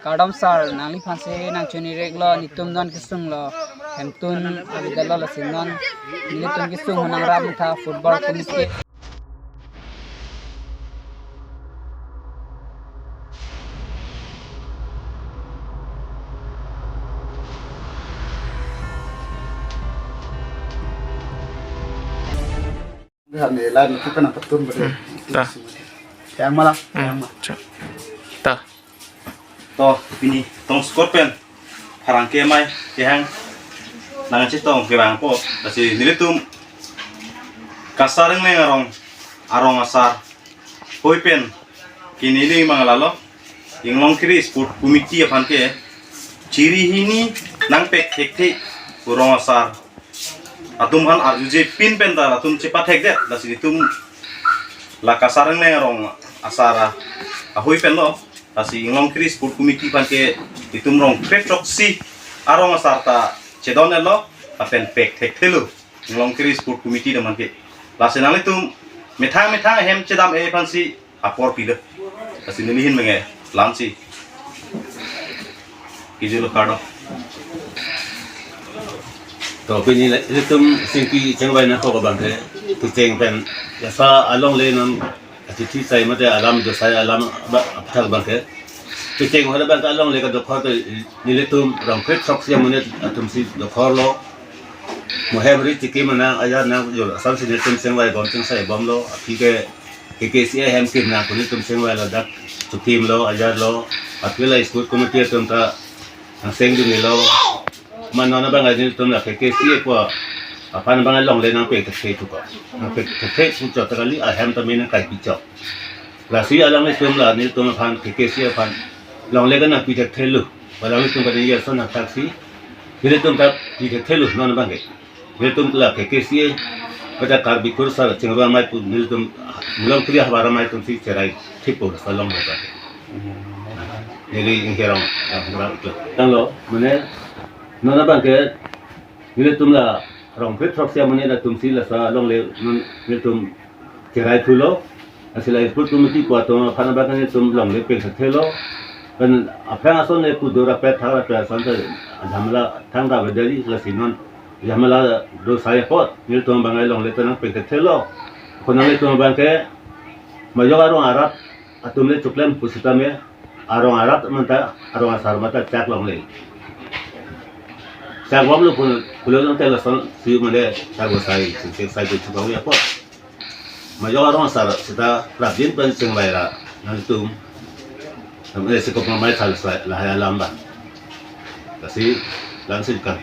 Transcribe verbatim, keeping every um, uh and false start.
Kardom sir, nangliphansi nangchoniriklo, netum non kesunglo, hemtun avidetlo, lasi non nelitum kesung nangrap tha football committee. Dia ni lain kita nak petun beri. Hmm, ta. Yang malah, yang Hmm, malah. Cha. Ta. To, pini tong skor pen pherangke amei kehang nangchetong kevangpo, lasi nelitum Kasar Engleng arong, arong asar hui pen kini ning manglalo, Inglongkiri Sport Committee aphan ke chiri hini nangpek thekthe pu rong asar atum aphan arjuje pin pen ta latum chepathekdet, lasi netum la Kasar Engleng arong asar ahui penlo, lasi Inglongkiri Sport Committee aphan ke netum rong kret throksi arong asar ta chedon-etlo, lapen pek thekthelo Inglongkiri Sport Committee atum aphan ke. Lasi nanglitum methang methang ahem chedam-e aphansi apor pilo. Lasi neli ahin menge lamsi kejutlo, kardom. To, pini la, ilitum chingki chingvai nangkok abang ke, kecheng pen, laso alongle non, atithi sai mate alam do sai alam ba, apthak abang ke. Kecheng hor abang ke alongle kedokhor ke nelitum rong kret throksi amonit atumsi dokhorlo. Mo hem ri tiki manang ajar nang jor asam si nelitum chingvaibom chingsai bomlo, aphi ke K K C A hem kim nang pu nelitum chingvailo, dak chukimlo, ajarlo, aphi la school committee atum ta nang chingdunlo. Mane non abang nelitum la K K C A pu aphan abang longle nangpek thekthe thuko. Nangpek thekthe thuchot kali, ahem ta mena kai pichok. Lasi alanglitum la nelitum aphan K K C A aphan longle ke nangpi thekthelo. Alanglitum ke neli ason nangthaksi nelitum ta pi thekthelo non abang ke. Nelitum la K K C A, pada Karbi Kurusar chingrum amei pu nelitum Inglongkiri ahavar amei atumsi cherai thipo, salong mata. Neli ingherong, ingherong itu. Tanglo, mane, non abang ke, nelitum la rong kret throksi amonit atumsi laso alongle non nelitum cherai thulo. Lasi la school committee pu atum aphan abang ke nelitum longle pek thekthelo. Kan aphrang ason le pu do rapet thak rapet ason ta jhamela thangta bedari, lasi non jhamela do sai apot nelitum abang longle ta nangpek thekthelo. Ko nanglitum abang ke majok arong arat atum le choklem pusitame arong arat manta arong asar manta chak longle. Chak bomlo pu, pulo nang tela son si mane chak bo sai, si sai ko chukau ya apot. Majok arong asar seta prapjin pen chingvai ra nangtum. Nam eh sikop mamai thal sai lahai alam ba. Lasi langsin kan.